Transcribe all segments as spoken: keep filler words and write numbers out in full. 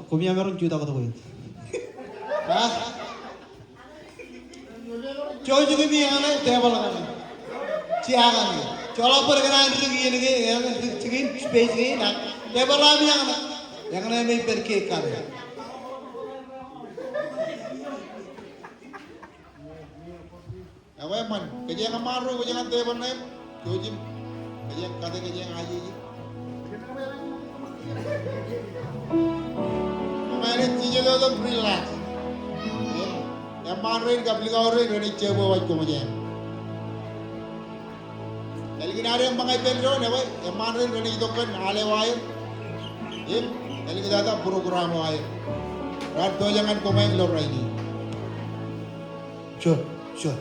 Koṃ imaroñ jutak tok in. Ha? Jouj im eñṇe tebōḷ kaṇe. Jea kaṇe. Joḷọk bōd kōn an dik iien kein, an dik jikin, space kein, ak tebōḷ eo aṃ eñṇe. Eñṇe im ippān cake kaṇe. Ekwe eṃṃan, kōjeañ eṃṃaan ro, kōjeañ an tebōḷ ṇe, jouj im, kōjeañ kate, kōjeañ ajeje. Eṃṃan, jijet wōt im relax. Im, eṃṃaan rein kab likao rein renaaj jab waj koṃjeañ. Ālikin ad eṃṃan ippān doon, ekwe eṃṃaan rein renaaj itok kōn al eo aer. Im, āliktata program eo aer. Raar pojak ñan koṃeañ ilo rainin. Sure, sure.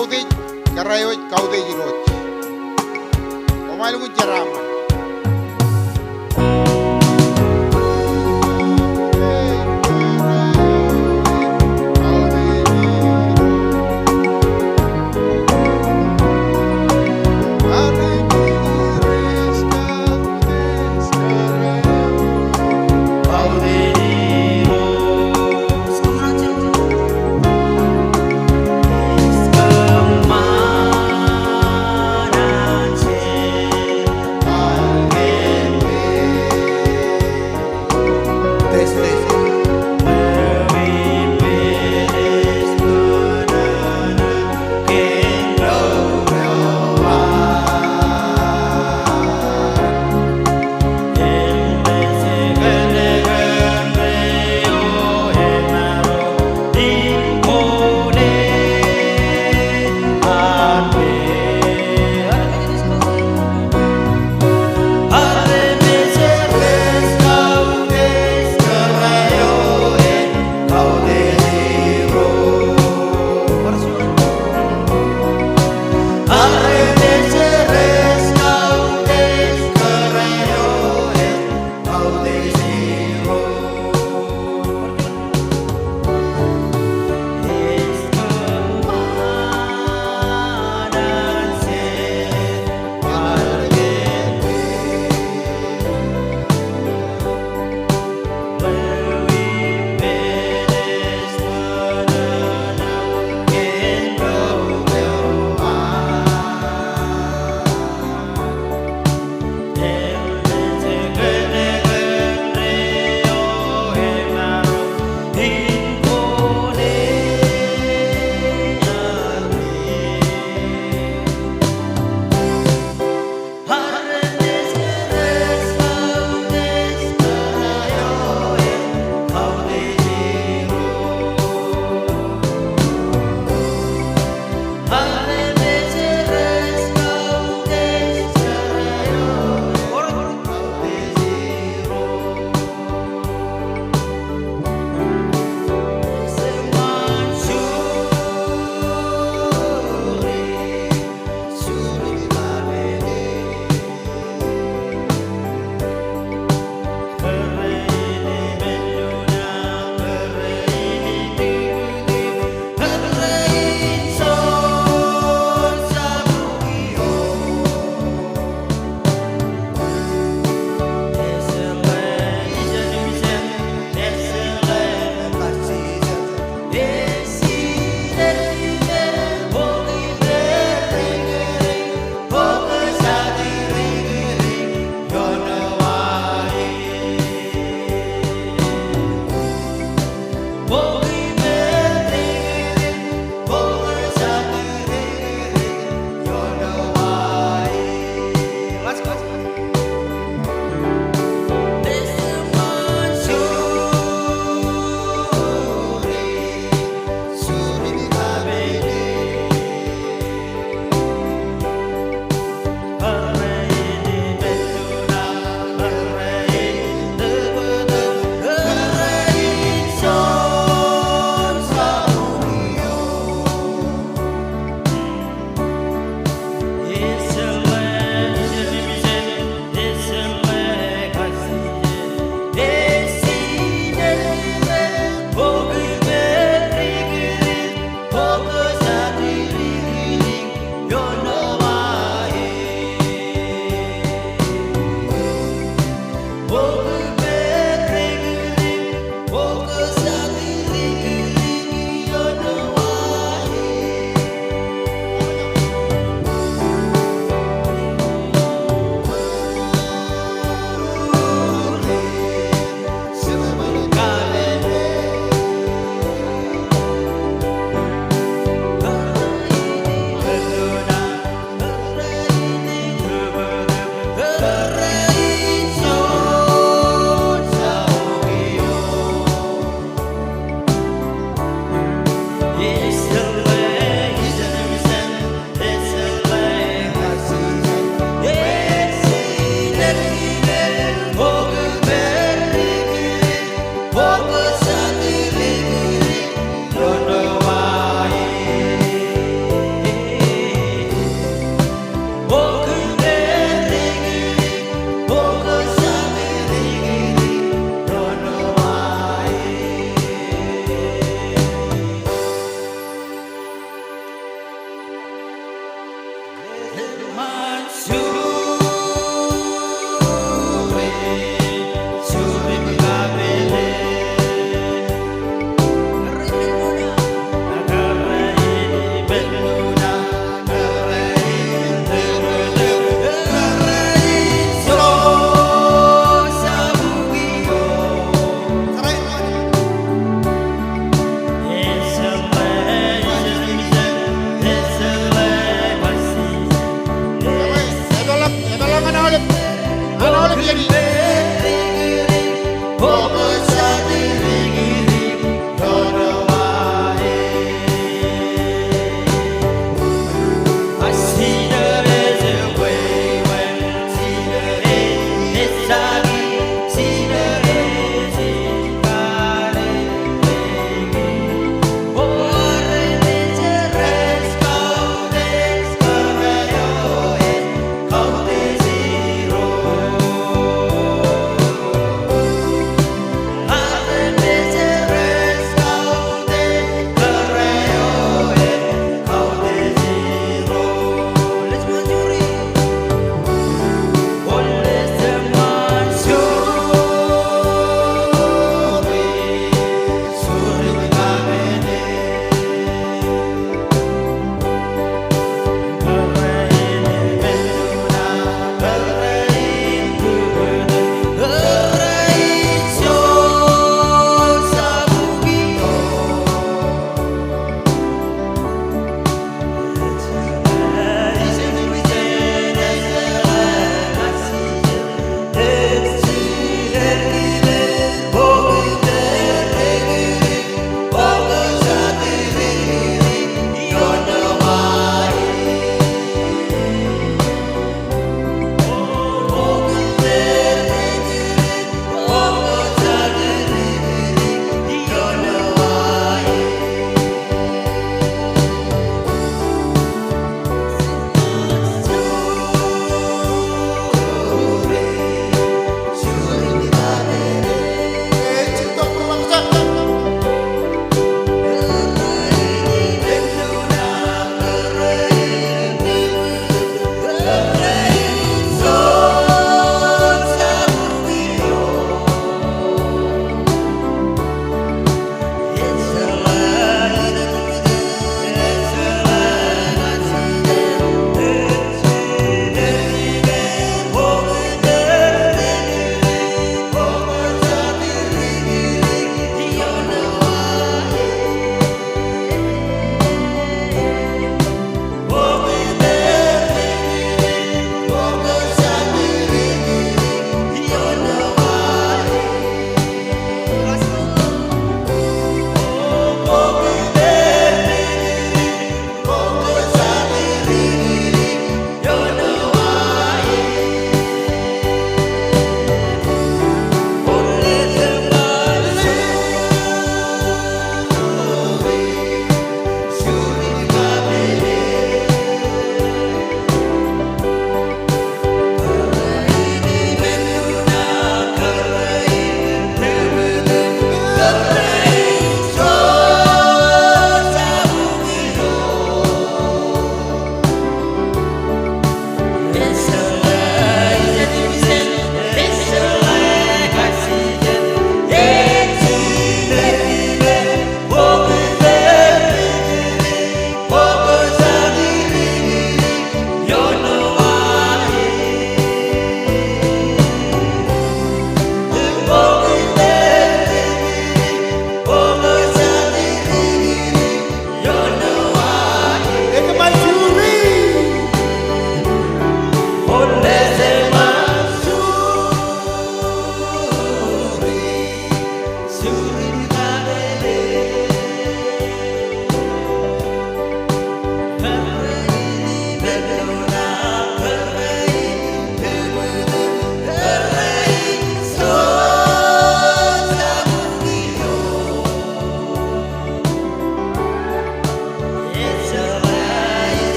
Kautiej, kōrā eo ej kautiej Irooj. Koṃ lukkuun jeraaṃṃan.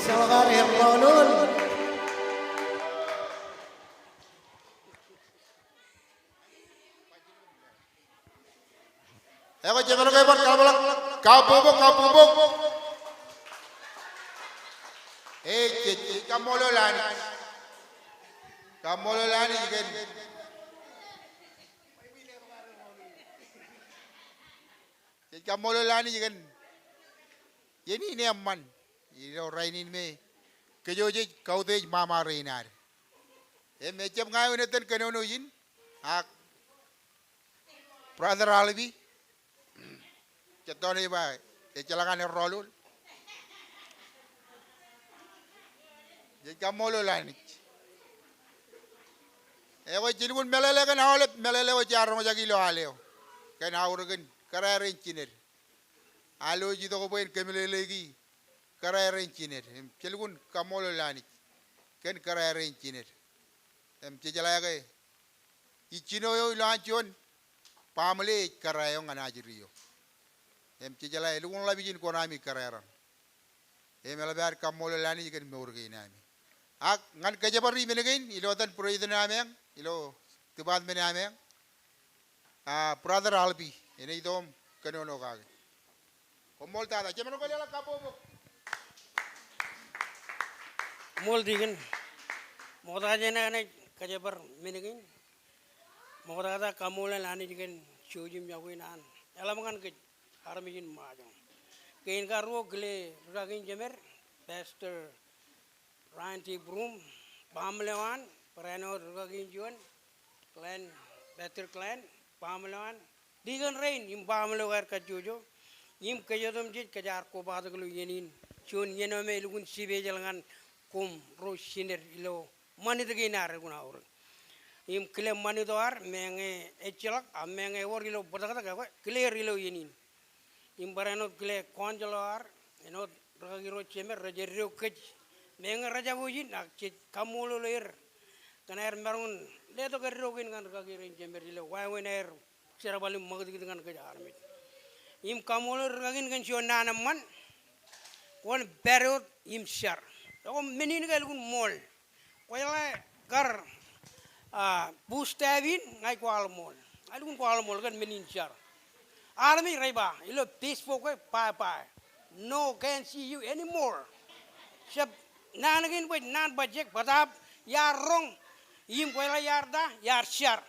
Ejjeḷọk ad erḷọḷọk. Ekwe, jemaroñ ke bar kaḷapḷọk, kabbokbok, kabbokbok. Ej, ej, ej kaṃṃoolol Anij. Kaṃṃoolol Anij kōn, ej kaṃṃoolol Anij kōn iien in eṃṃan ilo rainin me kōjwōj ej kautiej ṃaṃa rein ad. Im ejjab ña eo etan kōnono in, ak Brother Albi, jet tok ej ba ejjeḷọk an erḷọḷọk. Jej kaṃṃoolol Anij. Ekwe, ij lukkuun meḷeḷe kōn aolep meḷeḷe eo jaar roñjake ilo al eo kōn aorōk in kōrā rein jined. Al eo ej itok bwe en kōmeḷeḷeiki kōrā rein jined. Im ij lukkuun kaṃṃoolol Anij kōn kōrā rein jined. Im jejeḷā ke ij jino eo ilowaan juon baaṃle ej kōrā eo ñan ajri eo. Im jejeḷā elukkuun ḷap ijin koṇaami kōrā raṇ. Im eḷap ad kaṃṃoolol Anij kōn mour kein ami. Ak ñan kōjparok men kein ilo etan President Ameañ, ilo department Ameañ, a, Brother Albi, enaaj itok im kōnono kaki. Koṃṃool tata, jemaroñ ke leḷọk kabbokbok. Koṃṃool Deacon. Ṃokta jān enaaj kōjparok men kein, ṃoktata kaṃṃoolol Anij kōn jouj im iọkwe in an eḷap ñan kōj armej in Ṃajeḷ. Kein karuo kile rūkaki in jemed, Pastor Ryan T. Broom, baaṃle eo an, barāinwōt rūkaki in juon, Glenn, Pastor Glenn, baaṃle eo an, deacon rein im baaṃle eo aer kajjojo, im kōj otemjej kōj ar kobatok ilo iien in, juon iien eo me elukkuun special ñan koṃ ro jined ilo ṃanit kein ad elukkuun aorōk. Im kile ṃanit eo ad, meñe ejjeḷọk, a meñe ewōr ilo bōtōktōk, ekwe kile er ilo iien in. Im barāinwōt kile council eo ad, āinwōt rūkaki ro jemed rej eddo kōj. Meñe rejako ijin, ak jej kaṃṃoolol er kōn aer maroñ in letok eddo kein ñan rūkaki rein jemed ilo wāween aer jerbal im ṃakūtkūt ñan kōj armej. Im kaṃṃoolol rūkaki in kōn juon naan eṃṃan, kwōn pād wōt im jar. Ekwe men in ke elukkuun ṃool. Kwōjeḷā kar, a, bus stop in, ña ij kwaḷọk ṃool. Ña elukkuun kwaḷọk ṃool kōn men in jar. Armej rej ba ilo Facebook ke bye bye. No can see you anymore. Jab naan kein bwe naan bajjek, bōtaab iar roñ im kwōjeḷā iar ta, iar jar.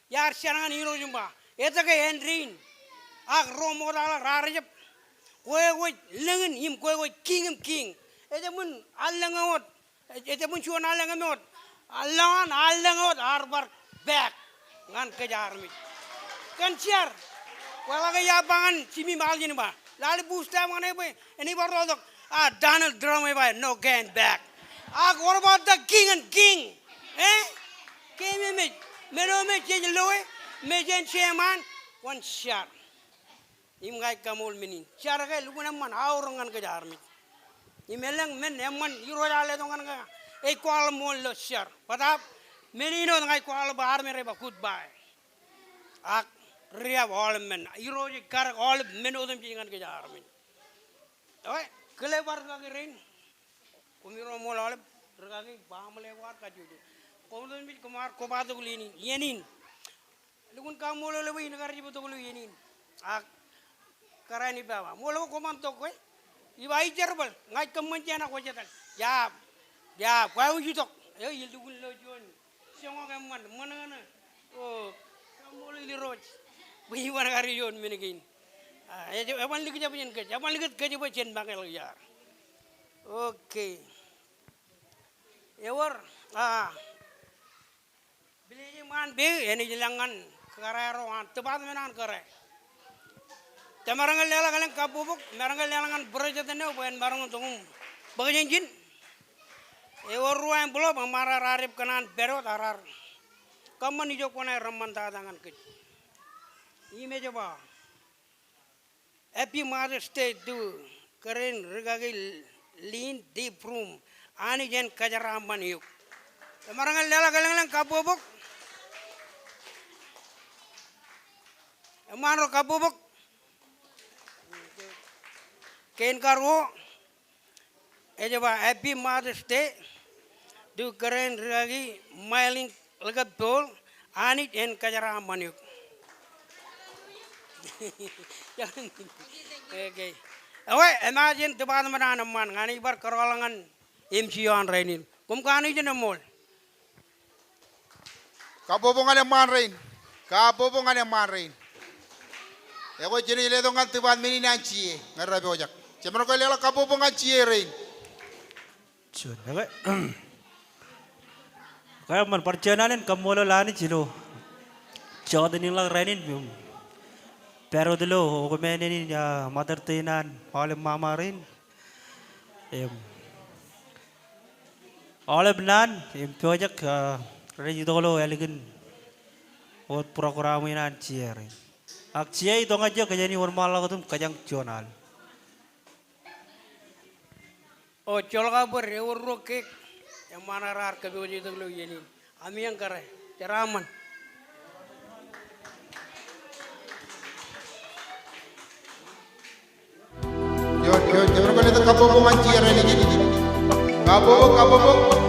Iar jar ñan Irooj im ba, etke āindein ak ro ṃoktaḷọk raar jab? Kwe kwōj lōñ in im kwe kwōj kiiñ im kiiñ. Ejjab men allōñ eo wōt, ejjab men juon allōñ eo wōt. Allōñ an, allōñ eo wōt ear bar paak ñan kōj armej kōn jar. Kwōjeḷā ke iar ba ñan Jimmy McCarthy in ba, lale bus stop ñan e bwe enaaj bar toḷọk, a, Donald Trump ej ba, no going back. Ak what about the king and king? Eh? Keememej, men eo me jej loe, me jen jeiṃaan, kwōn jar. Im ña ij kaṃool men in. Jar ke lukkuun eṃṃan aorōk ñan kōj armej. Im elōñ men eṃṃan Irooj ear letok ñan kōj, ej kwaḷọk ṃool ilo jar. Bōtaab men in wōt ña ij kwaḷọk bwe armej rej ba goodbye. Ak riab aolep men. Irooj ej karōk aolep men otemjej ñan kōj armej. Ekwe, kile bar rūkaki rein. Koṃiro ṃool aolep rūkaki, baaṃle ko ad kajjojo. Koṃ otemjej koṃ ar kobatok ilo iien in. Iien in. Lukkuun kaṃṃoolol bwe in kar jab itok ilo iien in. Ak kōrā in ippa ba, ṃool bwe koṃ an tok kwe. Iba ij jerbal, ña ij kōṃṃan jān ak kwōj etal. Jab, jab, kwōj itok. Eo, ilukkuun lo juon joñak eṃṃan, ṃōṇōṇō. O, kaṃṃoolol Irooj bwe iban kar juon men kein. A, ej, eban likjab jān kōj, eban likjab kōj bwe jen makeḷọk iar. Okay. Ewōr, a, Village Ṃaanbek enaaj lōñ ñan kōrā ro an, department an kōrā. Jemaroñ ke leḷọk elōñ kabbokbok, maroñ ke leḷọk ñan president eo bwe en maroñ in tok im bōk jān ijin. Ewōr ruo envelope, eṃṃan raar jab kōṇaan pād wōt ak raar kōṃṃan ijo kwōnaaj reṃṃan tata ñan kōj. Im ej ba, Happy Mother's Day to kōrā in rūkaki Lynn D. Broom, Anij en kōjeraaṃṃan eok. Jemaroñ ke leḷọk elōñlōñ kabbokbok. Eṃṃaan ro kabbokbok. Kein karuo. ej ba Happy Mother's Day to kōrā in rikaki Mailin Likōptool, Anij en kōjeraaṃṃan eok. Okay. Ewe, eṃṃan jān department an eṃṃaan, ña ij bar kōrọọl ñan M C eo an rainin. Koṃ kanooj in eṃool. Kabbokbok ñan eṃṃaan rein. Kabbokbok ñan eṃṃaan rein. Ekwe, jenaaj letok ñan department in an G A ñan rej pojak. Jemaroñ ke leḷọk kabbokbok ñan G A rein. Juon, ekwe. Ekwe, eṃṃan bar juon alen kaṃṃoolol Anij ilo jọteen in ḷọk rainin im pād wōt ilo okmāān in, ah, Mother's Day in an aolep ṃaṃa rein. Im aolep naan im pojak, ah, rej itok ilo ālikin wōt program in an G A rein. Ak G A, itok ñan ijo kōjeañ wōnṃaanḷọk wōt im kōjeañ juon al. O, joḷọk bwe ewōr ruo kek eṃṃaan raar kōpooj itok ilo iien in. Ami eñ kōrā, jeraaṃṃan. Juon, juon, jemaroñ ke letok kabbokbok ñan G A rein. Kabbokbok, kabbokbok.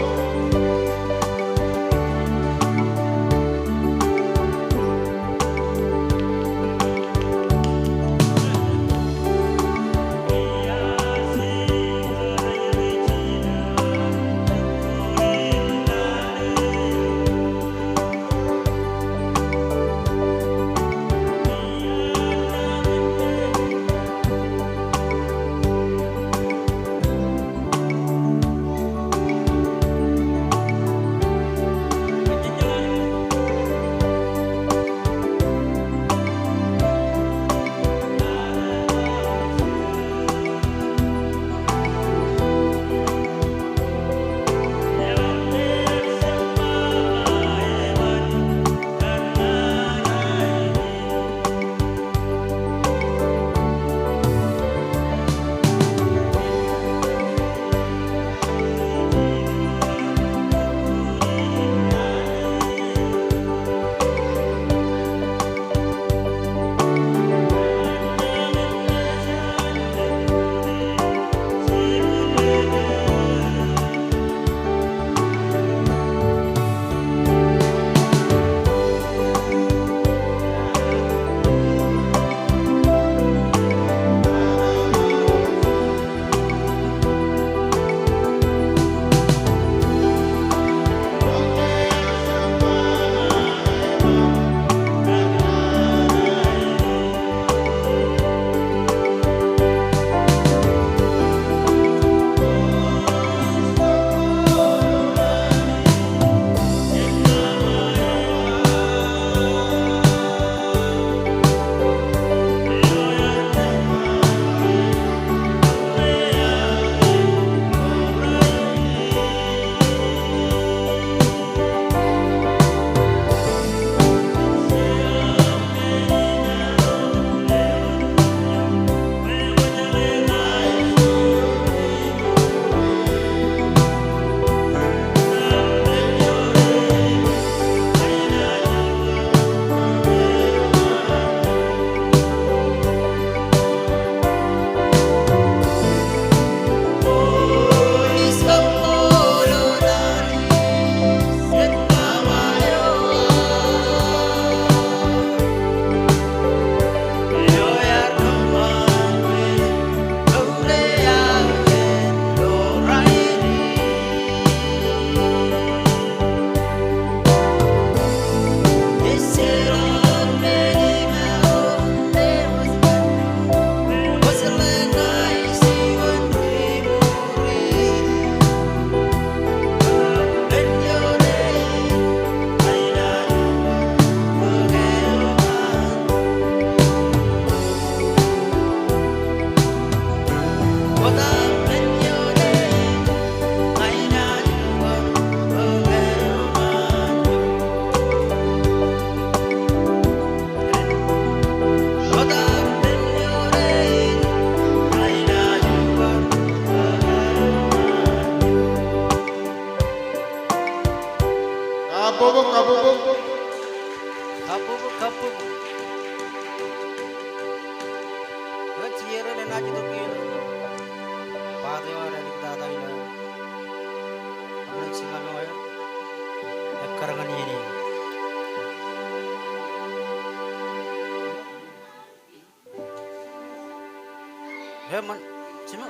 Kabbokbok, kabbokbok. Kabbokbok, kabbokbok. Ej iien enaaj itok iien. Tata eo ad āliktata ilo aṃ naaj jiṃṃa eo aer ekkar ñan iien in. Eṃṃan, jiṃṃa.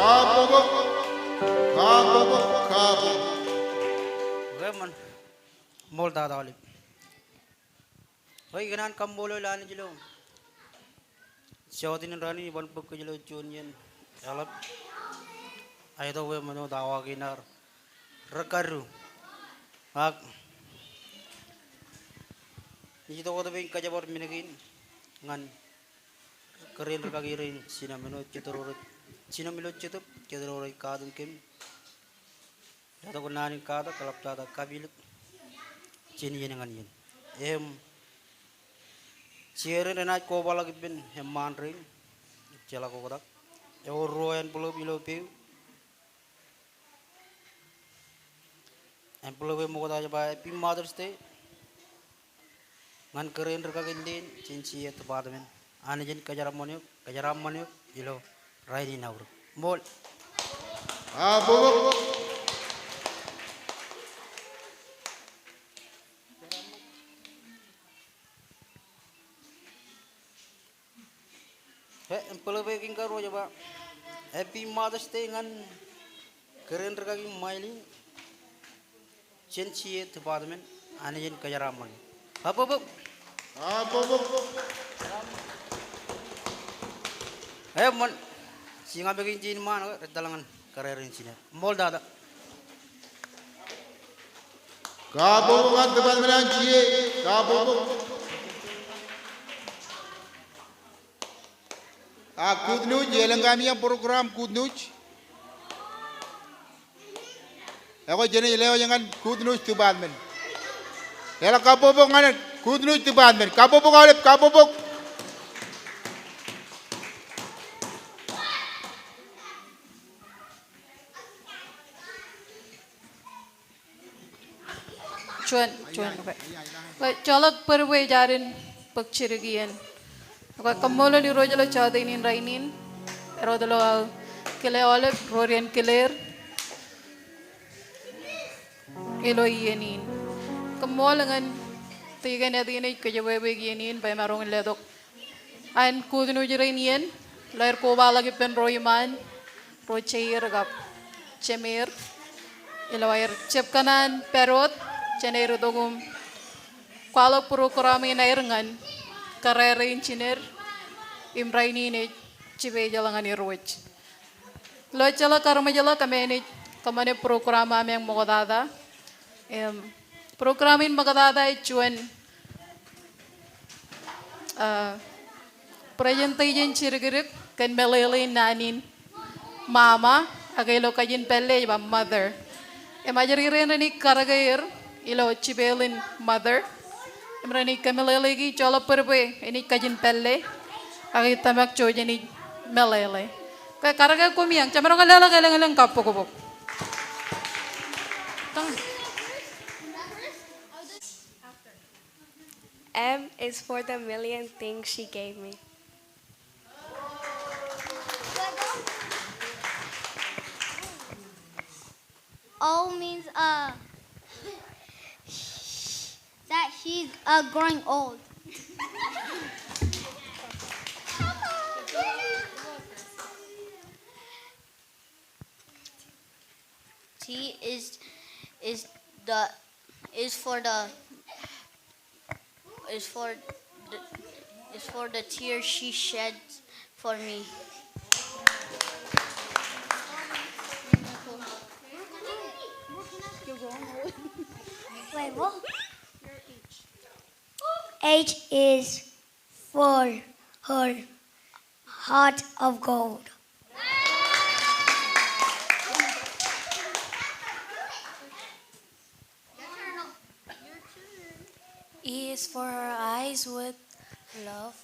Kabbokbok, kabbokbok, kabbokbok. Eṃṃan. Ṃool tata aolep. Bwe ikōṇaan kaṃṃoolol Anij ilo jota in rainin iban bōk kōj ilo juon iien eḷap. Aetok bwe eṃōj wōt awa kein ar rūkaki. Ak ij itok wōt bwe in kōjparok men kein ñan kōrā in rūkaki rein jino men eo jet ro rej, jino men eo jet ro rej katakin kōm. Letok naan in katak, eḷaptata kapilōk jān iien ñan iien. Im jerin renaaj kobaḷọk ippān eṃṃaan rein, jeḷā ko oktak. Ewōr ruo envelope ilo peiū. Envelope eo ṃokta ej ba Happy Mother's Day ñan kōrā in rūkaki rein jān C A department. Anij en kōjeraaṃṃan eok, kōjeraaṃṃan eok ilo rainin aorōk. Ṃool. Kabbokbok. Ke envelope kein karuo ej ba Happy Mother's Day ñan kōrā in rūkaki Mailin jān C A department. Anij en kōjeraaṃṃan. Kabbokbok. Kabbokbok. Eṃṃan. Jiña me kein jān ṃaan rej tōl ñan kōrā rein jino. Ṃool tata. Kabbokbok ñan department an C A. Kabbokbok. Ak good news, elōñ kaṃṃan program good news. Ekwe jenaaj lewōj ñan good news department. Eḷak kabbokbok ñan good news department. Kabbokbok aolep, kabbokbok. Juon, juon, okay. Okay, joḷọk bōd bwe ej ad in bōk jidik iien. Okay, kaṃṃoolol Irooj ilo jọteen in rainin. Erot ilo aō kile aolep ro ren kile er ilo iien in. Kaṃṃoolol ñan tikōn ātinej kōjepwepwe iien in bwe emaroñ in letok an kūtnūj rein iien, ilo aer kobaḷọk ippān ro iṃaan, ro jeir kab jemeir, ilo aer jab kōṇaan pād wōt jān aer itok im kwaḷọk program in aer ñan kōrā rein jined im rainin ej jipejeḷ ñan Irooj. Ilo ejjeḷọk armej ḷọk kōmān ej kōṃṃane program eo ameañ ṃoktata. Im, program in ṃoktata ej juon, ah, presentation jidikdik kōn meḷeḷein naan in mama, ak ilo kajin pālle ej ba mother. Im ajri rein renaaj karōke er ilo jipeḷ in mother. Im renaaj kōmeḷeḷeiki joḷọk bōd bwe enaaj kajin pālle, ak ej tōmak jouj enaaj meḷeḷe. Ke karōke koṃ iaan, jemaroñ ke leḷọk elōñlōñ kabbokbok. M is for the million things she gave me. O means, uh, that she's, uh, growing old. T is, is the, is for the, is for the, is for the tears she shed for me. Wait, what? H is for her heart of gold. E is for her eyes with love.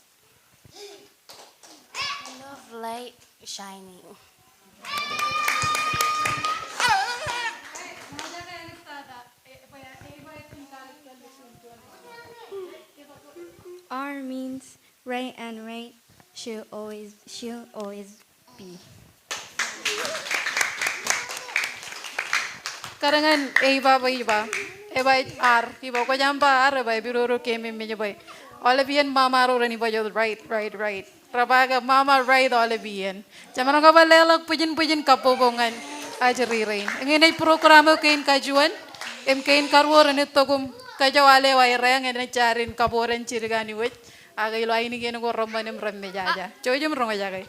Love light shining. R means right and right should always, should always be. Kōrā ñan ej ba, ej ba, ej ba R, ej ba kwōj aṃ ba R, ej ba epidodo keememej bwe aolep iien mama ro renaaj ba wōt right, right, right. Rej ba ke mama right aolep iien. Jemaroñ ke bar leḷọk bwijin bwijin kabbokbok ñan ajri rein. Eñin ej program eo kein kajuon im kein karuo renaaj itok im kōjwale eo aer eñ, enaaj jar in kabodān jidik eo an iwōj. Ak ilo ainikien ko reṃṃan im remejaja. Jouj im roñjake.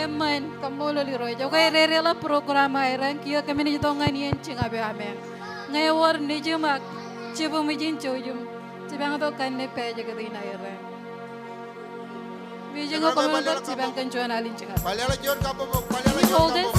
Amen. Kaṃṃoolol Irooj. Ekwe, dedeḷọk program eo aer, kiiō kōmij itok ñan iien jiñap eo ameañ. Ñe ewōr nejiṃ ak jibwiṃ ijin jouj im jipañ tok kanne pāāj kōt in aer. Music eo, kōmij jipañ kōn juon alen jiñap. Please hold it.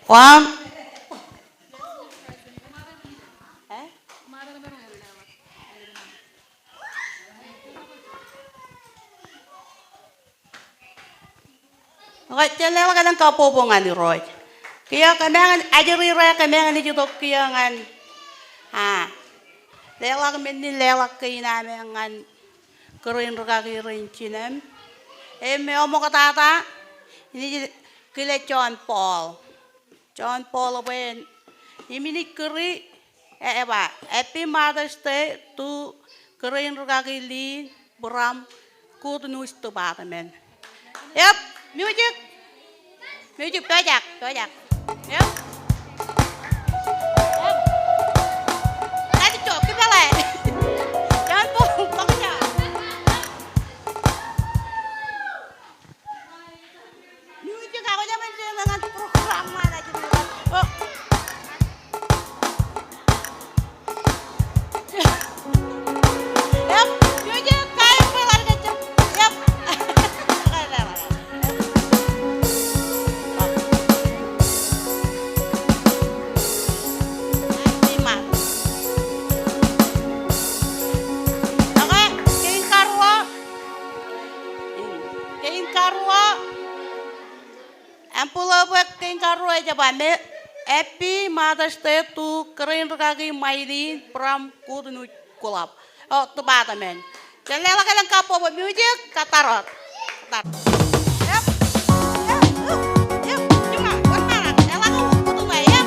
One. Ekwe, jen leḷọk elōñ kabbokbok ñan Irooj. Kiiō kōmeañ, ajri ro, kōmeañ naaj itok kiiō ñan, a, leḷọk men in, leḷọk kein ameañ ñan kōrā in rūkaki rein jinem. Im eṃōkaj tata, inaaj kile John Paul. John Paul bwe en, im inaaj kūri, e, eba, Happy Mother's Day to kōrā in rūkaki Lin Bram Good News Department. Yep, music. Music, pojak, pojak. Yep. Yep. Tadi jo, kipeḷe. John Paul, pojak. Music, ako jab men jino ñan program eo an ajri. O. Yep, music, kain bwe ḷalke jab. Yep. Iṃaan. Okay, kein karuo. Kein karuo. Envelope kein karuo ej ba me, Happy Mother's Day to kōrā in rūkaki Mailin from Good News Club. O, department. Jen leḷọk elōñ kabbokbok, music, kōttar wōt. Kōttar. Yep. Yep. Yep. Juṃae, wōt ṇa, eḷaññe wōt ṇa, yep.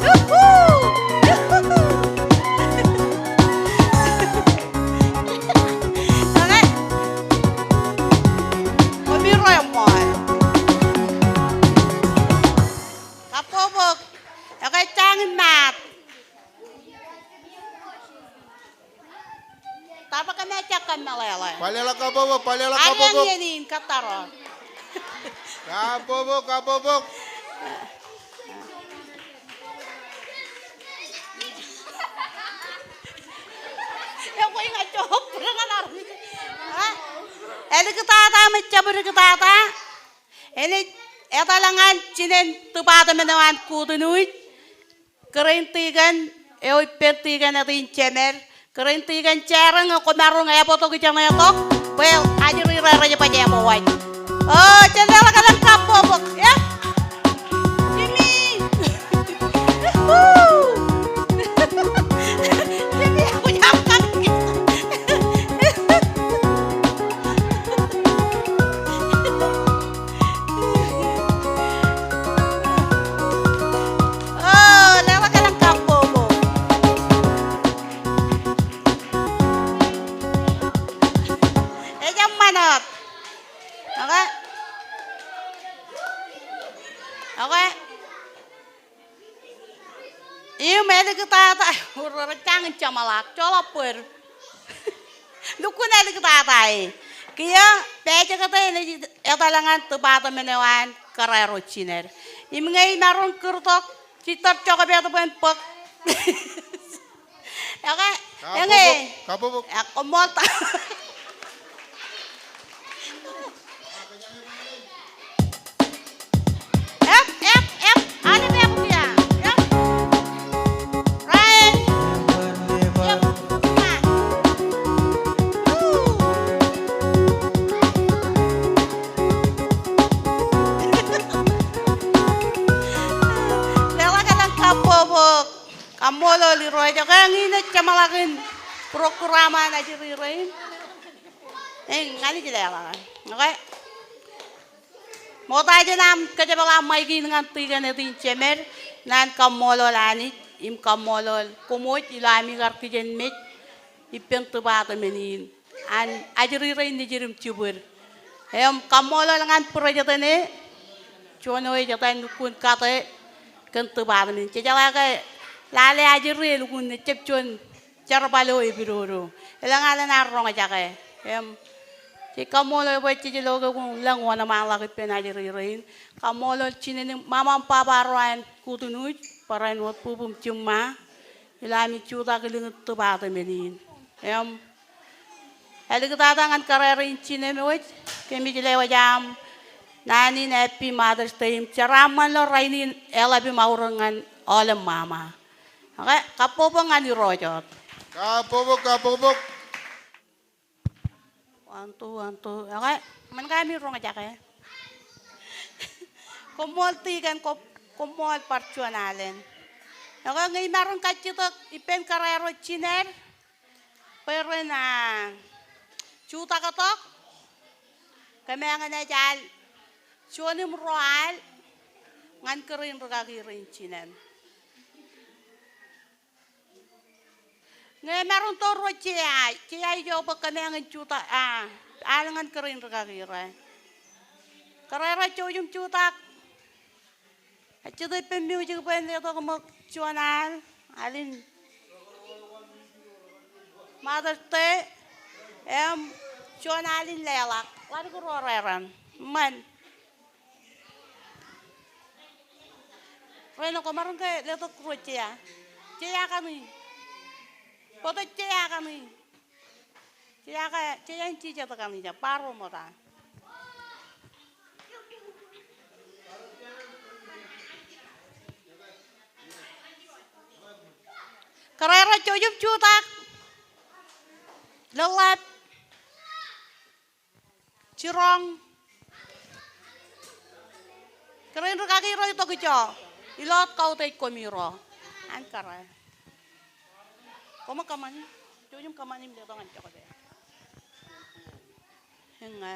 Yuhu! Yuhu! Okay. Koṃiro eṃṃool. Kabbokbok. Ekwe, jañin maat. Tata kōn ejja kōmmeḷeḷe. Bar leḷọk kabbokbok, bar leḷọk kabbokbok. Añin in kōttar wōt. Kabbokbok, kabbokbok. Ekwe, ña job bōd ñan armej. Ha? Āliktata im ejjab āliktata, enaaj etal ñan jinen department eo an Kūtnuuj, kōrā in tikōn eo ippān tikōn Etin Jemed, kōrā in tikōn Jerōñ, koṃaroñ ābotok ijeṇe tok bwe ajri ro rej baj ābōwaj. O, jen leḷọk elōñ kabbokbok, e? Jimmy! Woo! Jimmy, kwōj aṃ kappok. O, leḷọk elōñ kabbokbok. Ejjab ṃanot. Okay? Okay? Im āliktata, rej jañin jeṃḷọk, joḷọk bōd. Lukkuun āliktata e. Kiiō, pāāj kōtā enaaj etal ñan department eo an kōrā ro jined. Im ñe imaroñ kūrtok, jitōl jokpet bwe en bōk. Okay, kabbokbok, eñe. Kabbokbok. Ak koṃṃool ta. Ep, ep, ep. Aolep ep ia. Ep. Ryan. Ep. Ma. Woo. Leḷọk elōñ kabbokbok. Kaṃṃoolol Irooj. Okay, ñe enaaj jeṃḷọkin program an ajri rein. Eñ, ña ij leḷọk. Okay. Ṃokta jān aṃ kōjepḷaak ṃaik in ñan tikōn Etin Jemed, naan kaṃṃoolol Anij, im kaṃṃoolol koṃwōj ilo ami kar kijenmej ippān department in an ajri rein nejid im jibwid. Im kaṃṃoolol ñan president e, juon eo ej etan lukkuun kate kōn department. Jejeḷā ke lale ajri e lukkuun ejjab juon jerbal eo epidodo. Elōñ alen ad roñjake. Im jej kaṃṃoolol bwe jej lo ke kwōn lōñ wōnṃaanḷọk ippān ajri rein. Kaṃṃoolol jinen im ṃaṃa im baba ro an Kūtnuuj, barāinwōt bub im jiṃṃa, ilo ami jutak ilikin department in. Im āliktata ñan kōrā rein jinem wōj, kōmij lewōj aṃ naan in Happy Mother's Day im jeraaṃṃan ilo rainin eḷap im aorōk ñan aolep ṃaṃa. Okay, kabbokbok ñan Irooj wōt. Kabbokbok, kabbokbok. One, two, one, two. Okay, ṃōn ke ami roñjake. Koṃṃool tikōn, koṃ-, koṃṃool bar juon alen. Okay, ñe imaroñ kajjitōk ippān kōrā ro jined bwe ren, ah, jutak tok, kōmeañ enaaj al juon im ruo al ñan kōrā in rikaki rein jinem. Ñe emaroñ to ruo jea, jea ijo bwe kōmeañ en jutak, ah, al ñan kōrā in rikaki rein. Kōrā ro jouj im jutak. Ejjitōk ippān music bwe en letok ṃōk juon al, al in Mother's Day, im juon al in leḷọk. Ḷadik ruo reran. Ṃan. Ren, kwōmaroñ ke letok ruo jea. Jea kaṇe. Bōktok jea kaṇe. Jea ke, jea in jijet kaṇe, jea, ba ruo ṃokta. Kōrā ro jouj im jutak. Leḷḷap. Jiroñ. Kōrā in rikaki ro itok ijo. Ilo wōt kautiej koṃiro. An kōrā. Koṃ kōṃṃani. Jouj im kōṃṃani im letok ñan jokwe. Eñe.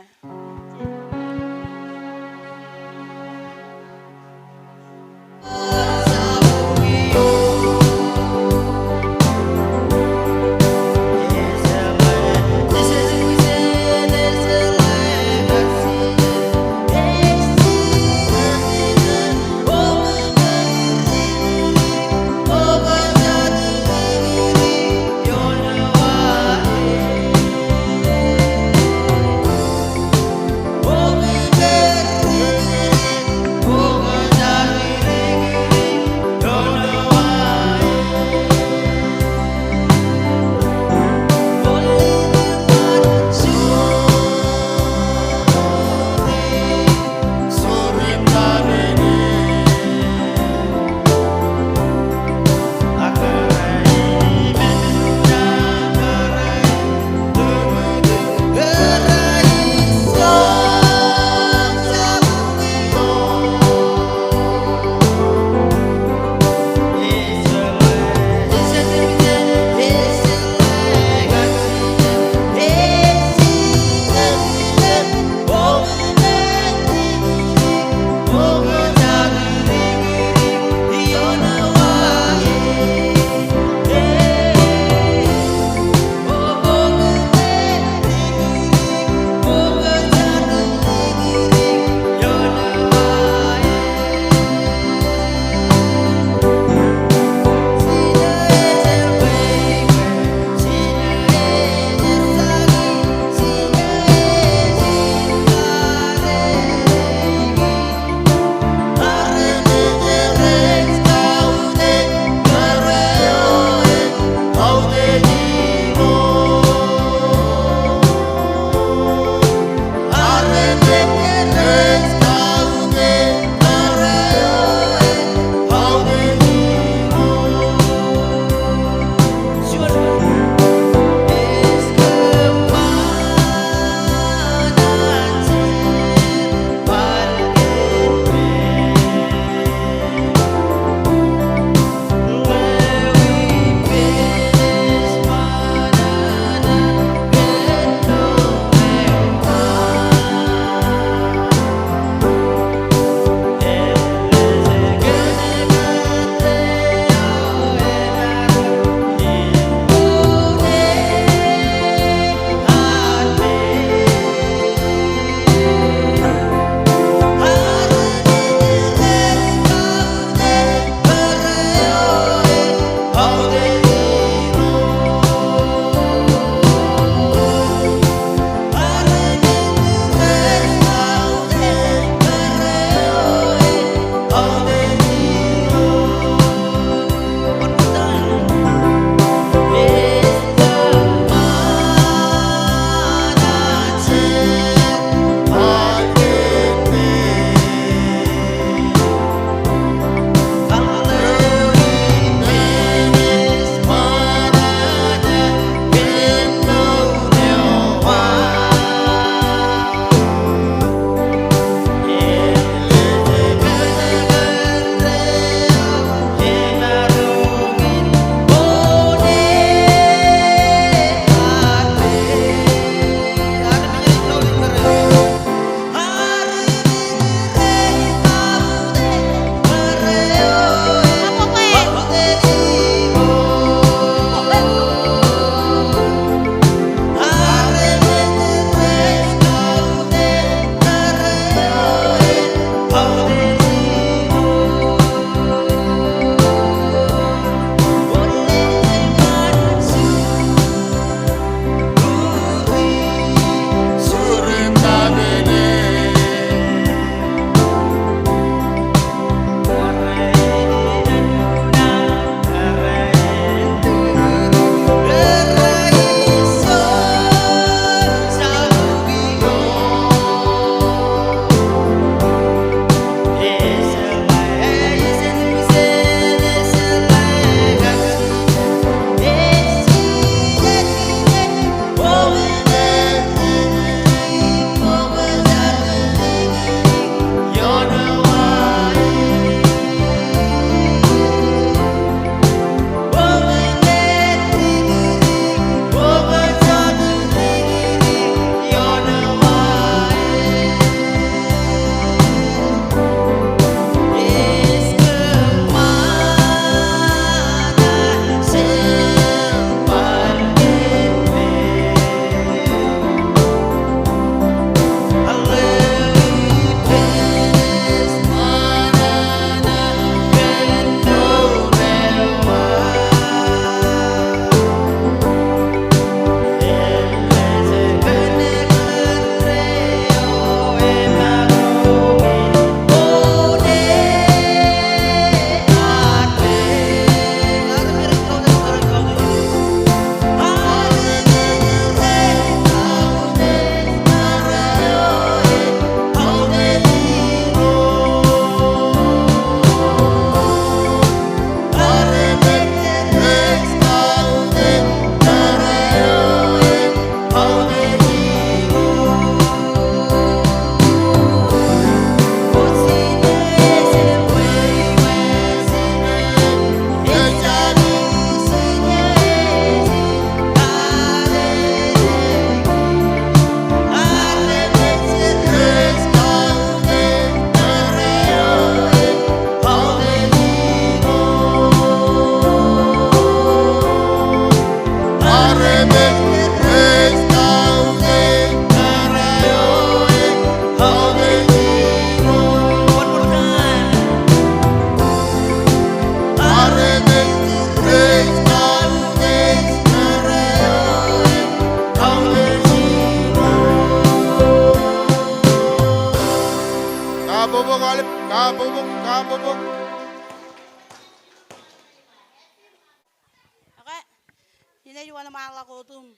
Ej wōnṃaanḷọk wōt im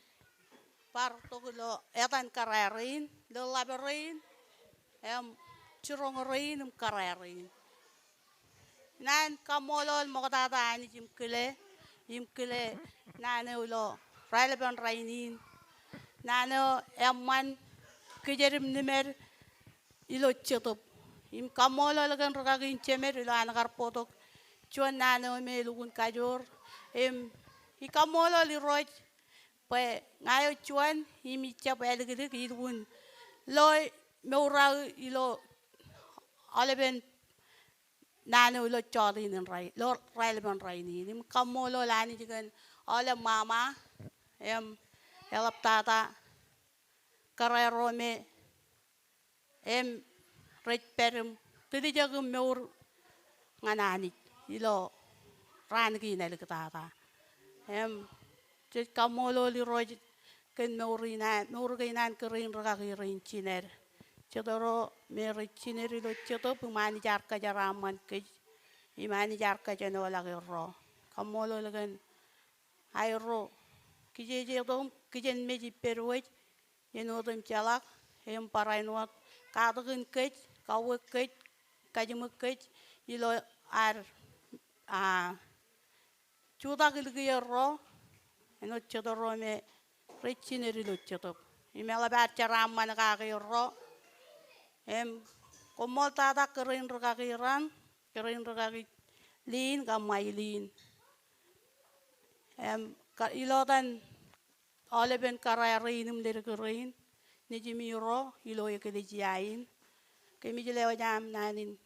bar tok ilo etan kōrā rein, ḷōḷḷap rein, im jiroñ rein im kōrā rein. Naan kaṃṃoolol ṃoktata Anij im kile, im kile naan eo ilo raelepen rainin. Naan eo eṃṃan kōjatdikdik im nimed ilo Jetōb. Im kaṃṃoolol kōn rūkaki in jemed ilo an kar bōktok juon naan eo me elukkuun kajoor. Im ij kaṃṃoolol Irooj bwe ña eo juon im ij jab ālikdik, ij lukkuun lo mour aō ilo aolepen naan eo ilo jota in rainin, ilo raelepen rainin. Im kaṃṃoolol Anij kōn aolep ṃaṃa im eḷaptata kōrā ro me im rej pād im tiljek im mour ñan Anij ilo raan kein āliktata. Im jej kaṃṃoolol Irooj kōn mour in an, mour kein an kōrā in rūkaki rein jined. Jete ro me rej jined ilo Jetōb im Anij ear kōjeraaṃṃan kōj, im Anij ear kōjenolọk erro. Kaṃṃoolol kōn aerro kijeje tok im kijenmej ippād wōj, āinwōt im jeḷā im barāinwōt katakin kōj, kauwe kōj, kajiṃwe kōj ilo ad, a, jutak ilikier ro, āinwōt jete ro me rej jined ilo Jetōb. Im eḷap ad jeraaṃṃan kake erro. Im koṃṃool tata kōrā in rūkaki raṇ, kōrā in rūkaki Lin kab Mailin. Im ka, ilo etan aolepen kōrā rein im ledik rein, nejimi ro ilo eklejia in. Kōmij lewōj aṃ naan in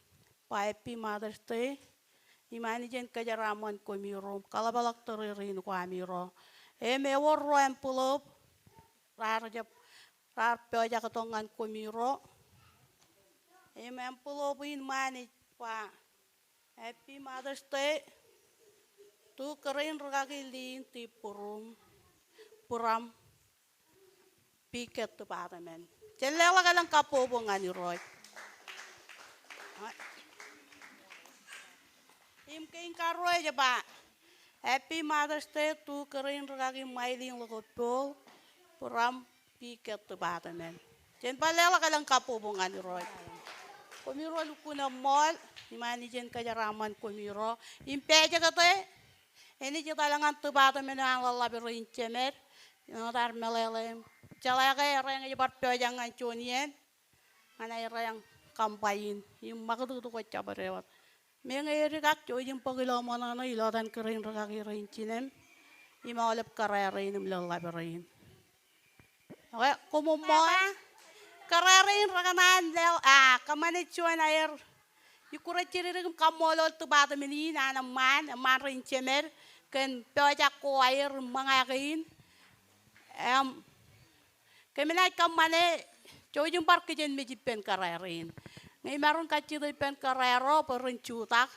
ba Happy Mother's Day. Im Anij en kōjeraaṃṃan koṃiro im kaḷapḷọk tōre rein ko ami ro. Im ewōr ruo envelope raar jab, raar pojak tok ñan koṃiro. Im envelope in ṃaan ej ba Happy Mother's Day to kōrā in rūkaki Lin T. Burum, Buram, Piket Department. Jen leḷọk elōñ kabbokbok ñan Irooj. Im kein karuo ej ba Happy Mother's Day to kōrā in rūkaki Mailin Lokopol, Buram, Piket Department. Jen bar leḷọk elōñ kabbokbok ñan Irooj. Koṃiro lukkuun eṃṃool, im Anij en kōjeraaṃṃan koṃiro. Im pājekte, enaaj etal ñan department eo an ḷōḷḷap rein jemed, āinwōt ad meḷeḷe im jeḷā ke erein ej bar pojak ñan juon iien ñan aerro kaṃ ba in, im ṃakūtkūt ko jabdewōt. Meñe edik ak jouj im bōk ilo ṃōṇōṇō ilo etan kōrā in rūkaki rein jinem im aolep kōrā rein im ḷōḷḷap rein. Ekwe, koṃṃool. Kōrā rein rekōṇaan leḷ, a, kōṃṃane juon aer ikkure jidikdik im kaṃṃoolol department in an eṃṃaan, eṃṃaan rein jemed kōn pojak ko aer im ṃōñā kein. Im kōm naaj kōṃṃane jouj im bar kijenmej ippān kōrā rein. Ñe imaroñ kajjitōk ippān kōrā ro bwe ren jutak.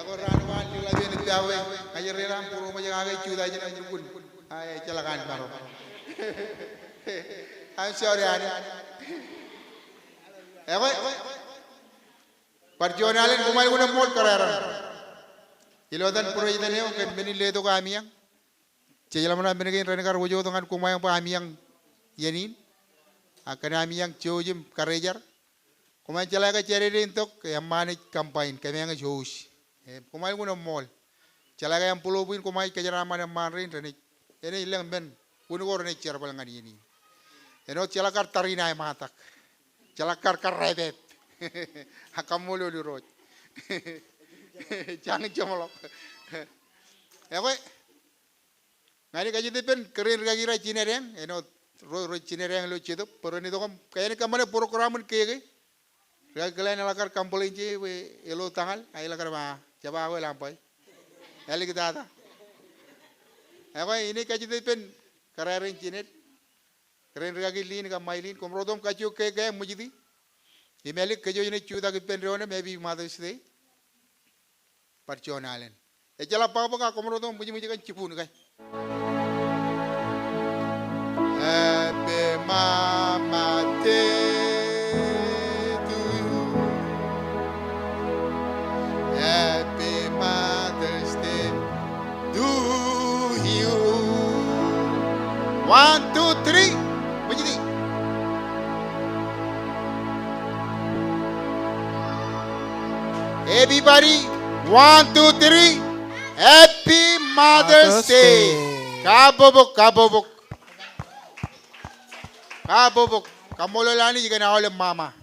Ekwe raan ko an lula pād ippa bwe ña ij reran būruōṃ ej kake jutak jān an lukkuun. Ae, ejjeḷọk an maro. I'm sorry, Annie. Ekwe, bar juon alen, koṃ aikuṇ eṃṃool kōrā raṇ. Ilo etan president eo kōn men in letok ami eañ. Jej ḷōmṇak men kein ren kar wōjtok ñan koṃ eañ bwe ami eañ iien in. Ak kōn ami eañ jouj im karejar. Koṃ eañ jeḷā ke Saturday in tok, eṃṃaan ej combine, kōm eañ ej host. Im, koṃ aikuṇ eṃṃool. Jeḷā ke envelope in koṃ eañ kōjeraaṃṃan eṃṃaan rein renaaj, enaaj lōñ men, wūn ko renaaj jerbal ñan iien in. Āinwōt jeḷā kar tariṇae ṃatak. Jeḷā kar karreepep. Ak kaṃṃoolol Irooj. Jañin jeṃḷọk. Ekwe, ña ij kajjitōk ippān kōrā in rikaki ro jined eañ, āinwōt ro, ro jined eañ ilo Jetōb, bwe ren itok im, kōjeañ kōṃṃane program in keke. Rikaki Glenn eḷak kar complain je bwe elo tañal, ak eḷak kar ba, jab akwāḷọk bwe āliktata. Ekwe, inaaj kajjitōk ippān kōrā rein jined. Kōrā in rikaki Lin kab Mailin, koṃro tok im kajjioñ keke ṃwijiti. Im ālik kōj wōj naaj jutak ippān doon im happy Mother's Day. Bar juon alen. Ejjeḷọk bōkbōk ak koṃro tok im ṃwijṃwij kōn jibwin ke. Happy Mama Day to you. Happy Mother's Day to you. One, two, three. Ṃwijiti. Everybody, one, two, three. Happy Mother's Day. Kabbokbok, kabbokbok. Kabbokbok. Kaṃṃoolol Anij kōn aolep mama.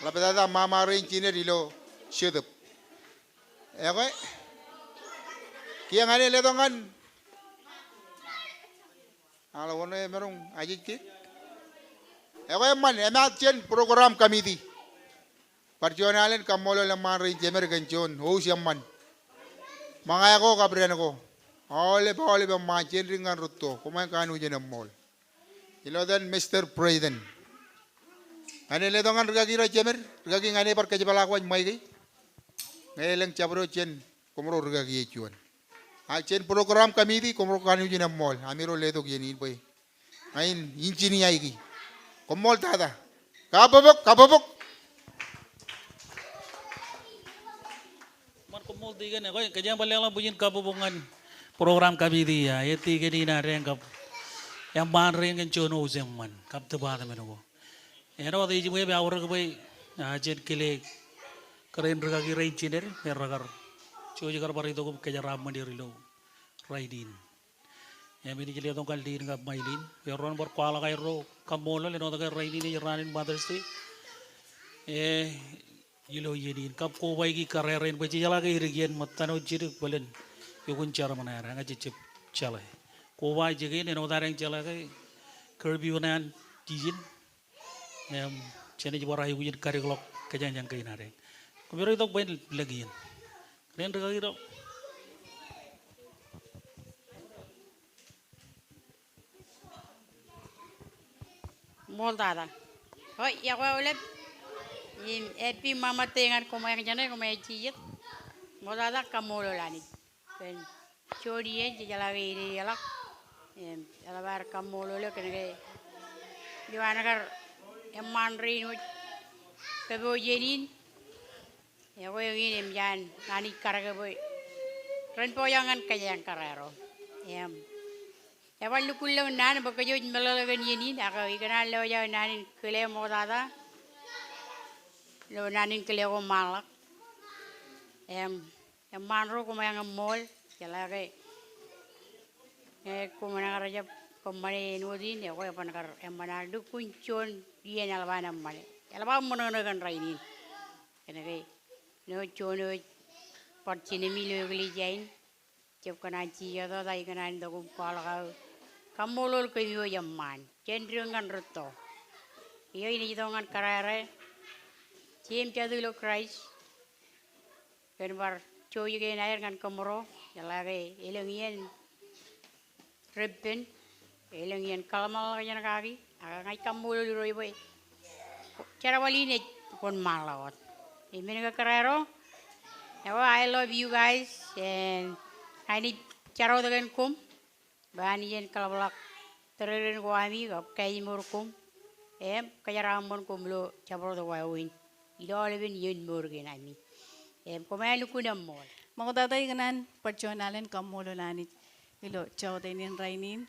Ḷaptata mama rein jined ilo Jetōb. Ekwe. Kiiō ña ij letok ñan Aḷ wōn emaroñ ajej ke. Ekwe eṃṃan, emaat jān program committee. Bar juon alen kaṃṃoolol eṃṃaan rein jemed kōn juon host eṃṃan. Ṃōñā ko kab dān ko. Aolep, aolep eṃṃaan jān dik ñan rūtto. Koṃeañ kanooj in eṃṃool. Ilo etan Mister President. Ña ij letok ñan rikaki ro jemed, rikaki ña ij bar kōjepḷaak waj ṃaike. Ñe elōñ jabdewōt jān koṃro rikaki eo juon. Ak jān program committee, koṃro kanooj in eṃṃool. Ami ro letok iien in bwe ña in engineer iki. Koṃṃool tata. Kabbokbok, kabbokbok. Eṃṃan koṃṃool tikōn, ekwe, kōjeañ bar leḷọk bwijin kabbokbok ñan program committee, a, e tikōn in ad eañ kab eṃṃaan rein kōn juon host eṃṃan, kab department ko. Āinwōt ej ṃool bwe eaorōk bwe, a, jen kile kōrā in rikaki rein jined, bwe rekar jouj kar bar itok im kōjeraaṃṃan er ilo rainin. Im inaaj letok ñan Lin kab Mailin. Bwe ren bar kwaḷọk aerro kaṃṃoolol, āinwōt ke rainin ej raan in Mother's Day. E, ilo iien in kab kobaiki kōrā rein bwe jejeḷā ke edik iien ṃōttan wōt jidik bōlen. Eokwe, jen ṃōṇōṇō, ña jejjab jeḷā. Koba jikin āinwōt ad eañ jeḷā ke curfew ṇe an jijin. Im, jenaaj bar aikuj in kadikḷọk kōjeañ jān kein ad eañ. Koṃro itok bwe en lōñ iien. Ren rikaki ro. Ṃool tata. O, iọkwe aolep. Im, happy Mama Day ñan koṃeañ jāne, koṃeañ jijet. Ṃool tata, kaṃṃoolol Anij. Kōn juon iien, jejeḷā ke ededeḷọk. Im, eḷap ad kaṃṃoolol eok kōn ke ilo an kar eṃṃaan rein wōj kōpooj iien in. Ekwe eñin im jān Anij karōk bwe ren pojak ñan kōjeañ kōrā ro. Im, Ebar lukkuun lōñ naan bwe kōj wōj meḷeḷe kōn iien in, ak ikōṇaan lewōj aō naan in kile ṃoktata ilo naan in kile ko ṃaanḷọk. Im, eṃṃaan ro koṃeañ eṃṃool, jeḷā ke ñe koṃ nañinmej kar jab kōṃṃane āinwōt in, ekwe eban kar eṃṃan ad lukkuun juon iien eḷap an eṃṃane. Eḷap aō ṃōṇōṇō kōn rainin. Kōnke āinwōt juon wōj bar jinemi ilo eklejia in, jab kōṇaan jijet wōt, ak ikōṇaan itok im kwaḷọk aō kaṃṃoolol kōm wōj eṃṃaan. Jān dik ñan rūtto. Iiō, inaaj itok ñan kōrā eo, jeiū im jatū ilo Kraist, kōn bar jouj kein aer ñan kōmro, jeḷā ke elōñ iien reppen, elōñ iien kōḷmānḷọkjeṇ kaki, ak ña ij kaṃṃoolol Irooj bwe jerbal in ej wōnṃaanḷọk wōt. Amen ke kōrā eo? Ekwe, I love you guys, and ña inaaj jar wōt kōn koṃ bwe Anij en kaḷapḷọk tōrerein ko ami kab kaājmour koṃ, im kōjeraaṃṃan koṃ ilo jabdewōt wāween in ilo aolepen iien mour kein ami. Im koṃeañ lukkuun eṃṃool. Ṃoktata ikōṇaan bar juon alen kaṃṃoolol Anij ilo jọteen in rainin,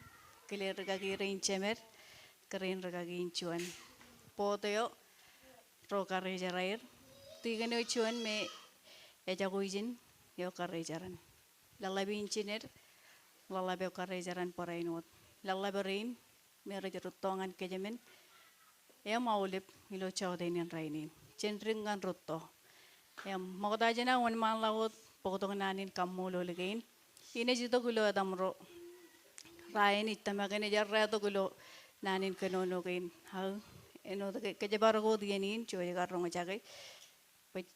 kile rikaki rein jemed, kōrā in rikaki in juon board eo ro karejeran aer, tikōn eo juon me ejako ijin eo karejeran. Ḷōḷḷap in jined, ḷōḷḷap eo karejeran barāinwōt. Ḷōḷḷap rein me rej rūtto ñan kōjmān im aolep ilo jọteen in rainin. Jān dik ñan rūtto. Im ṃokta jān aō wōnṃaanḷọk wōt bōktok naan in kaṃṃoolol kein, inaaj itok ilo etaṃro. Raan in ij tōmak enaaj errā tok ilo naan in kōnono kein. Aō, āinwōt ke kōjparok wōt iien in, jouj kar roñjake bwe,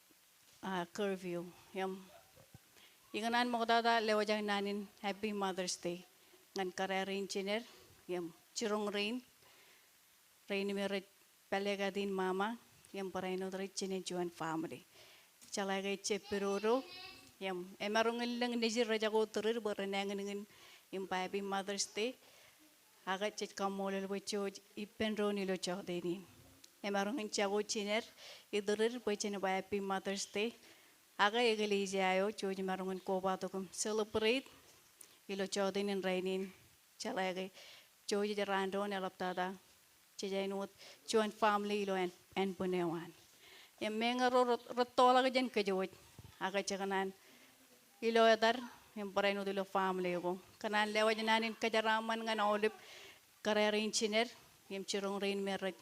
ah, curfew. Im ikōṇaan ṃoktata lewōj aō naan in Happy Mother's Day ñan kōrā rein jined im jiroñ rein, rein me rej pālōkātin mama, im barāinwōt rej jinen juon family. Jeḷā ke ejjab pedodo, im emaroñ in lōñ nejid rejako tōrrid bwe renañinñin im ba Happy Mother's Day, ak jej kaṃṃoolol bwe jouj ippān doon ilo jọteen in. Emaroñ in jako jined itōrrid bwe jen ba Happy Mother's Day, ak eklejia eo jouj maroñ in kobatok im celebrate ilo jọteen in rainin. Jeḷā ke jouj ej raan doon eḷaptata jej āinwōt juon family ilo ānbwin eo an. Im meñe ro rej, rej rūttoḷọk jān kōj wōj, ak jekōṇaan ilo etar, im barāinwōt ilo family ko, kōṇaan lewōj naan in kōjeraaṃṃan ñan aolep kōrā rein jined im jiroñ rein me rej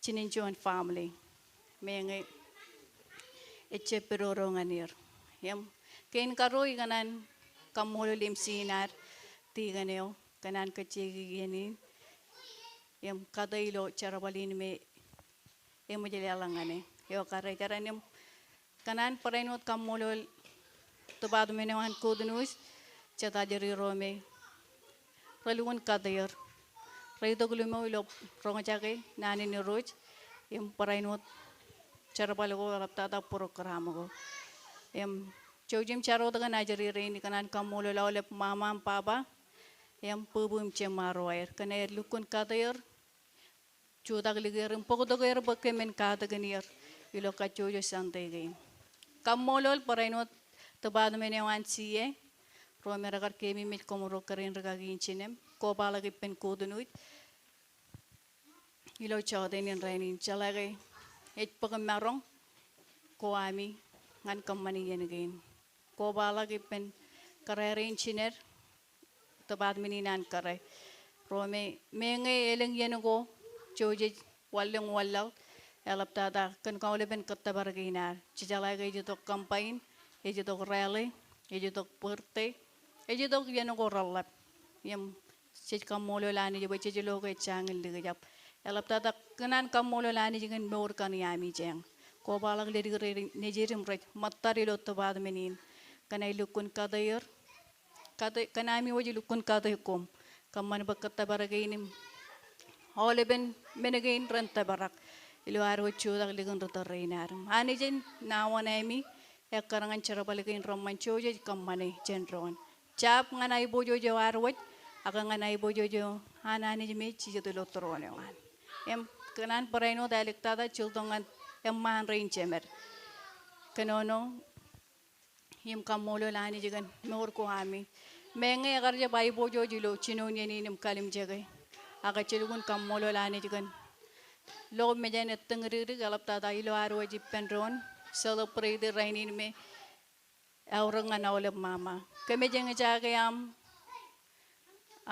jinen juon family. Meñe ejjab pedodo ñan er. Im kein karuo ikōṇaan kaṃṃoolol im sinaar tikōn eo kōn an kōjjiki iien in im kate ilo jerbal in me eṃōj leḷọk ñan e eo karejeran. Im kōṇaan barāinwōt kaṃṃoolol department eo an Good News, jet ajri ro me relukkuun kate er. Reitok limo ilo roñjake naan in Irooj im barāinwōt jerbal ko eḷaptata program ko. Im jouj im jar wōt kōn ajri rein, ikōṇaan kaṃṃoolol aolep mama im baba im bwibwi im jeṃṃaad ro aer kōn aer lukkuun kate er, jutak likier im bōktok er bwe kōmin katakin er ilo kajjojo Sunday kein. Kaṃṃoolol barāinwōt department eo an C A, ro me rekar keememej koṃro kōrā in rikaki in jinem, kobaḷọk ippān Good News ilo jọteen in rainin. Jeḷā ke ej bōk maroñ ko ami ñan kōṃṃane iien kein. Kobaḷọk ippān kōrā rein jined, department in an kōrā. Ro me, meñe elōñ iien ko jouj ej wanlōñ wanlaḷ, eḷaptata kōn aolepen kōttōpar kein ad. Jejeḷā ke ej itok combine, ej itok rally, ej itok birthday, ej itok iien ko reḷḷap. Im jej kaṃṃoolol Anij bwe jej lo ke ejjañin likjab. Eḷaptata kōṇaan kaṃṃoolol Anij kōn mour kaṇe ami jeañ. Kobaḷọk ledik rein nejid im rej ṃōttad ilo department in kōn aer lukkuun kate er, kate, kōn ami wōj lukkuun kate koṃ. Kōṃṃan bwe kōttōpar kein im aolepen men kein ren tōprak ilo ad wōj jutak likin ri tōl rein ad. Anij en ṇa wōṇāemi ekkar ñan jerbal kein reṃṃan jouj ej kōṃṃane jān doon. Jab ñan aiboojoj eo ad wōj, ak ñan aiboojoj eo an Anij me jijet ilo tūroon eo an. Im kōṇaan barāinwōt āliktata jiltok ñan eṃṃaan rein jemed. Kōnono im kaṃṃoolol Anij kōn mour ko ami. Meñe ekar jab aiboojoj ilo jinoin iien in im kalimjeke, ak ejjeḷọkin kaṃṃoolol Anij kōn ḷọk mejān ettōñ dik dik eḷaptata ilo ad wōj ippān doon celebrate rainin me eaorōk ñan aolep ṃaṃa. Kōmij eñjake aṃ,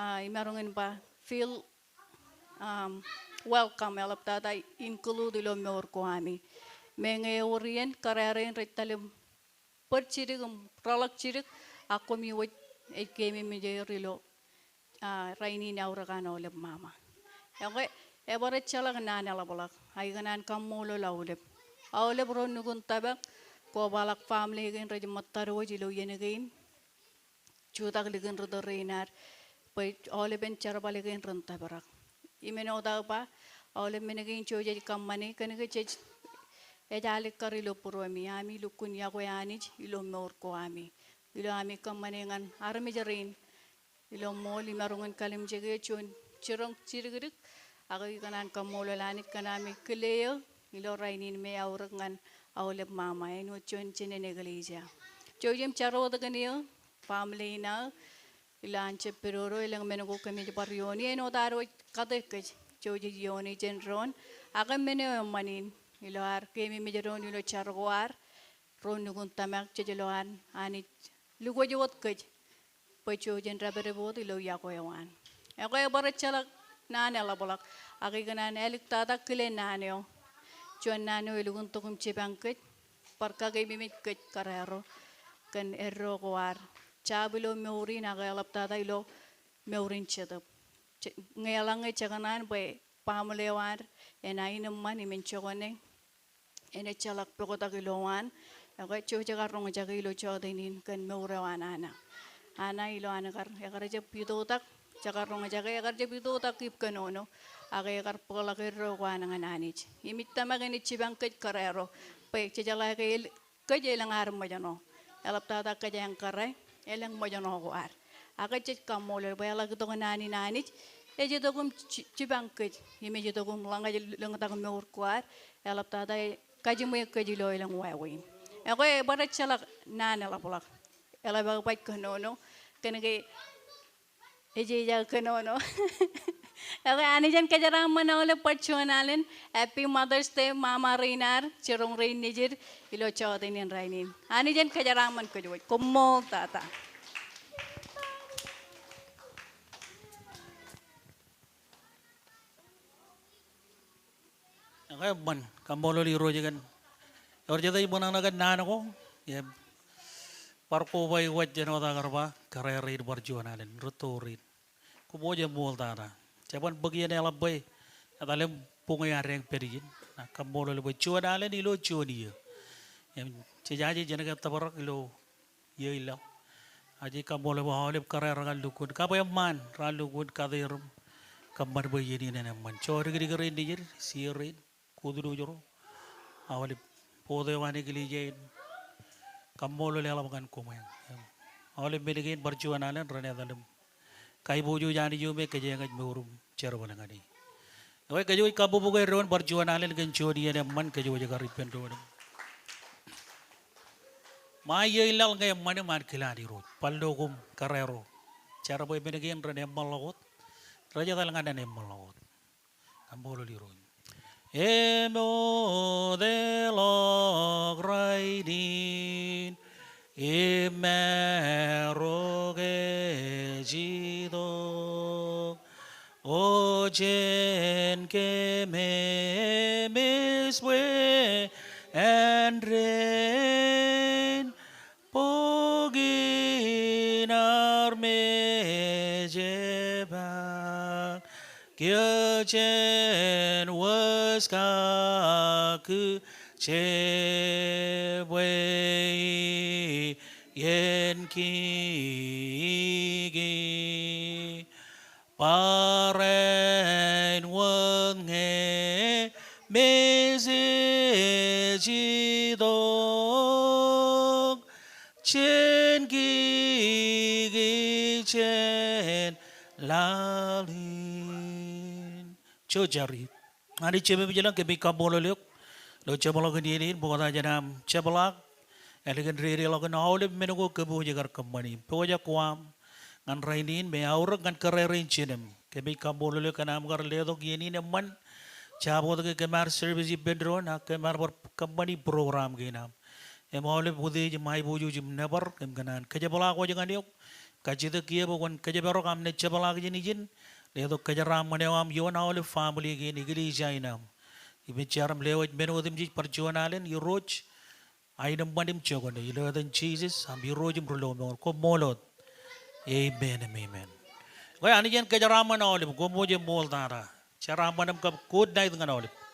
ah, imaroñ in ba feel, um, welcome, eḷaptata include ilo mour ko ami. Meñe ewōr iien kōrā rein rej etal im bōd jidik im reḷak jidik, ak koṃi wōj ej keememej er ilo, ah, rainin eaorōk an aolep ṃaṃa. Ekwe, ebar ejjeḷọk naan eḷapḷọk, ak ikōṇaan kaṃṃoolol aolep. Aolep ro nukun tōmak, kobaḷọk family kein rej ṃōttad wōj ilo iien kein. Jutak likin ri tōl rein ad, bwe aolepen jerbal kein ren tōprak. Im āinwōt aō ba, aolep men kein jej kōṃṃane, kōnke jej, ej alikkar ilo būruemi, ami lukkuun iọkwe Anij ilo mour ko ami. Ilo ami kōṃṃane ñan armej rein ilo ṃool, imaroñ in kalimjeke juon jiroñ jidikdik, ak ikōṇaan kaṃṃoolol Anij kōn ami kile eō ilo rainin me eaorōk ñan aolep ṃaṃa, āinwōt juon jined eklejia. Jouj im jar wōt kōn eō, family in aō, ilo an jab pedodo, elōñ men ko kōmij bar iooni, āinwōt ad wōj kate kōj, jouj jej iooni jān doon, ak men eo eṃṃan in, ilo ad keememej doon ilo jar ko ad, ro nukun tōmak, jej lo an Anij lukwōj wōt kōj, bwe jouj jen dāpdep wōt ilo iọkwe eo an. Ekwe, ebar ejjeḷọk naan eḷapḷọk, ak ikōṇaan āliktata kile naan eo. Juon naan eo elukkuun tok im jipañ kōj, bar kakeememej kōj kōrā ro kōn eddo ko ad jab ilo mour in ak eḷaptata ilo mour in Jetōb. Je-, ñe eḷaññe jekōṇaan bwe baaṃle eo ad en aenōṃṃan im en jokwane, en ejjeḷọk poktak ilowaan, ekwe, jouj kar roñjake ilo jọteen in kōn mour eo an Ana. Ana ilo an kar, ekar jab itoitak, jekar roñjake, ekar jab itoitak ipkōnono, ak ekar bōkḷọk eddo ko an ñan Anij. Im ij tōmak enaaj jipañ kōj kōrā ro, bwe jejeḷā ke el-, kōj elōñ ad ṃōjṇọ. Eḷaptata kōjeañ kōrā, elōñ ṃōjṇọ ko ad. Ak jej kaṃṃoolol bwe eḷak itok naan in Anij, ej itok im ji-, jipañ kōj, im ej itok im ḷōñtak, ḷōñtak mour ko ad, eḷaptata ej kajiṃwe kōj ilo elōñ wāween. Ekwe, ebar ejjeḷọk naan eḷapḷọk. Eḷap aō baj kōnono, kōnke ej ej aō kōnono. Ekwe, Anij en kōjeraaṃṃan aolep bar juon alen. Happy Mother's Day, ṃaṃa rein ad, jiroñ rein nejid, ilo jọteen in rainin. Anij en kōjeraaṃṃan kōj wōj. Koṃṃool tata. Ekwe, eṃṃan, kaṃṃoolol Irooj kōn. Ewōr jet ej ṃōṇōṇō kōn naan ko, im bar koba waj āinwōt aō kar ba, kōrā rein bar juon alen, rūtto rein. Koṃṃool, eṃṃool tata. Jeban bōk iien eḷap bwe etal im buñe ad eñ pād ijin. Ak kaṃṃoolol bwe juon alen ilo juon iiō. Im jejaje jenaaj ke tōprak ilo iiō ilaḷ. Ak jej kaṃṃoolol bwe aolep kōrā rein lukkuun, kab eṃṃaan raar lukkuun kate er im kōṃṃan bwe iien in en eṃṃan. Jodikdik rein nejid, senior rein, kōtdujro, aolep board eo an eklejia in, kaṃṃoolol eḷap ñan koṃeañ. Aolep men kein bar juon alen renaaj etal im kaiboojoj Anij eo me kōjeañ ej mour im jerbal ñan e. Ekwe, kōj wōj kabbokbok eddoin bar juon alen kōn juon iien eṃṃan, kōj wōj kar ippān doon im. Ṃae iiō ilaḷ ñe eṃṃan im an kilaan Irooj, bar lo koṃ kōrā ro. Jar bwe men kein ren eṃṃanḷọk wōt, rej etal ñan an eṃṃanḷọk wōt. Kaṃṃoolol Irooj. Emootḷọk rainin im emaroñ ej itok. O jen keememej bwe āindein bok in armej epaak, kiiō jen wōj kakkije bwe iien kiki. Barāinwōt ñe message itok, jen kiki jān laḷ in. Jouj jar ie. Anij Jemem ilañ, kōmij kaṃṃoolol eok ilo jeṃḷọkin iien in, bwe kwōj aō jab jepḷaak ālikin dedeḷọkin aolep men ko kōm wōj kar kōṃṃani. Pojak ko aṃ, ñan rainin me aorōk ñan kōrā rein jinem. Kōmij kaṃṃoolol eok kōn aṃ kar letok iien in eṃṃan jabdewōt ke kōm ar service ippān doon ak kōm ar bar kōṃṃani program kein aṃ. Im aolep utiej im aiboojoj im nōbar im kōṇaan kōjepḷaak wōj ñan eok. Kajjitōk kiiō bwe kwōn kōjparok aṃ naaj jepḷaak jān ijin. Letok kōjeraaṃṃan eo aṃ ioon aolep family kein eklejia in aṃ. Im ij jar im lewōj men otemjej bar juon alen Irooj. Aenōṃṃan im jokwane ilo etan Jisōs aṃ Irooj im Rilọmọọr. Koṃṃool wōt. Amen im amen. Ekwe Anij en kōjeraaṃṃan aolep. Koṃ wōj eṃṃool tata. Jeraaṃṃan im kab good night ñan aolep.